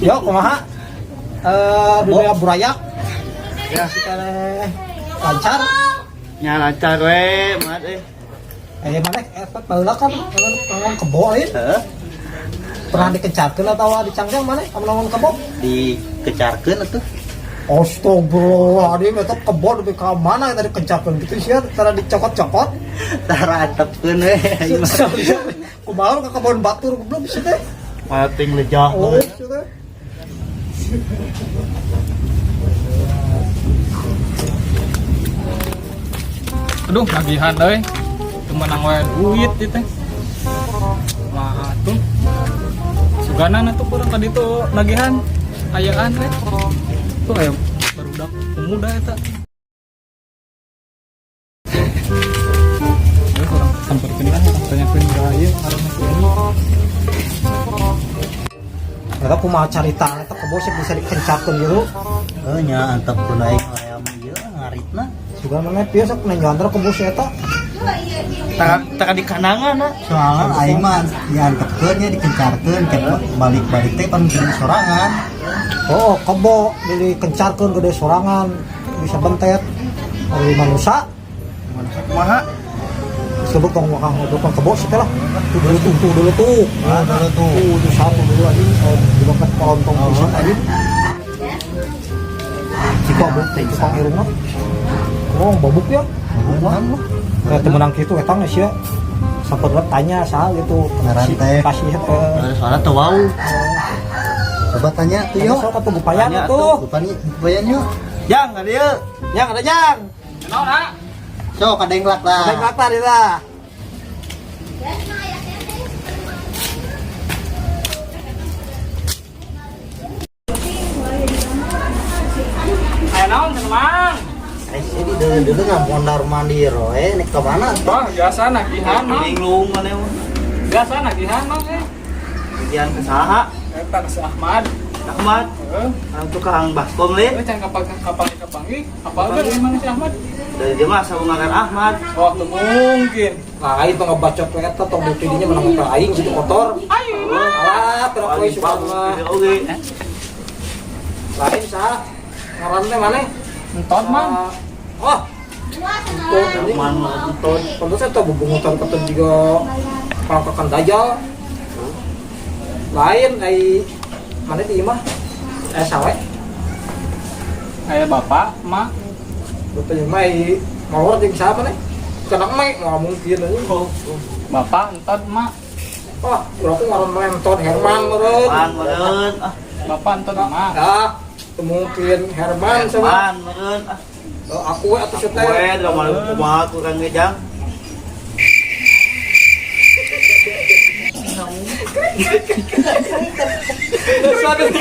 Yo, kumaha? Dunia burayak. Ya. Kita lancar. Nya lancar we, mat eh. Mana efek baheula kan nongon kebo lain. Heeh. Pernah dikencarkeun atawa dicangcang mana? Kamu nongon kebo? Dikecarkeun atuh. Astagfirullahaladzim, itu kebo lebih ke mana tadi kencarkeun gitu sih, tara dicokot-cokot. Tara antepkeun we. Kumaha ke kebon batur goblok sih teh. Mating lejah. Oh, sih teh. Aduh, nagihan euy. Teu meunang wae duit ieu teh. Mah tuh. Sugana atuh kurang tadi tuh nagihan ayaan we. Tuh aya barudak pemuda eta. Ayo kurang samperkeun lah, tanyakeun ka ieu ngaranna si ini. Eta kumaha carita eta kebo sih bisa dikencarkeun gitu. Heuh nya antepkeun aing hayam ieu ngaritna. Sugan mana pieu sok nenjoan kebo si eta. Taka di kanangan ah. Soalnya aing mah diantepkeun nya dikencarkeun kan balik-balik teh pan gede sorangan. Oh, kebo dikencarkeun gede sorangan bisa bentet. Dari manusia Manusia kumaha? sebut tong wakang ngobrol kebo sih teh lah. Tuh dulu tuh, tuh dulu tuh. Ah, dulu tuh. Tuh, tuh satu dulu anjing. Oh, di dompet kolontong pisan anjing. Ciko teh tukang irungna. Oh, babuk ya. Babuk. Kayak temenang gitu eta geus ya. Sampai tanya saha gitu. Ngaran teh. Kasih teh. Soalnya tuh wow. Coba tanya tuh Yo, yuk. sok atuh gupayan tuh. Gupayan yuk. Jang, ada yuk. Yang ada jang. Naon ah? Sok ada yang lah. Ada yang lakar lah. Aya naon cenah Mang? Jadi dulu-dulu nggak mondar mandir, eh, nek ke mana? Wah, biasa nagihan Mang. Linglung mana mah? Biasa nagihan Mang eh. Bagian ke saha? Eta ka si Ahmad. Ahmad, Heeh. orang tukang baskom le. Euy can kapan kapan kapangi? Apal geus emang si Ahmad? Dari dia mah sabung ngaran Ahmad. Wah, teu mungkin. Lain tong ngebacot we eta tong bukti dinya menang motor aing situ kotor. Ayo. Alah, terok we suka mah. Oke. Lain saha? Ngaran teh maneh? Entot Mang. Oh, tuh anjing. Man nonton. Pantes eta bubungutan ketun juga pangkakan dajal. Lain ai mana di imah? Sawe. Aya bapak, mak. Betul mah ai molor jeung saha maneh? Kana emek moal mungkin anjing. Oh, bapak entot mak. Wah, urang ngaran melenton Herman meureun. Man meureun ah. Bapak entot mak. Ah, teu mungkin Herman sama. Man meureun ah. Oh, aku we atuh teh. Kue drama malu kumaha kurang ngejang. Sadar.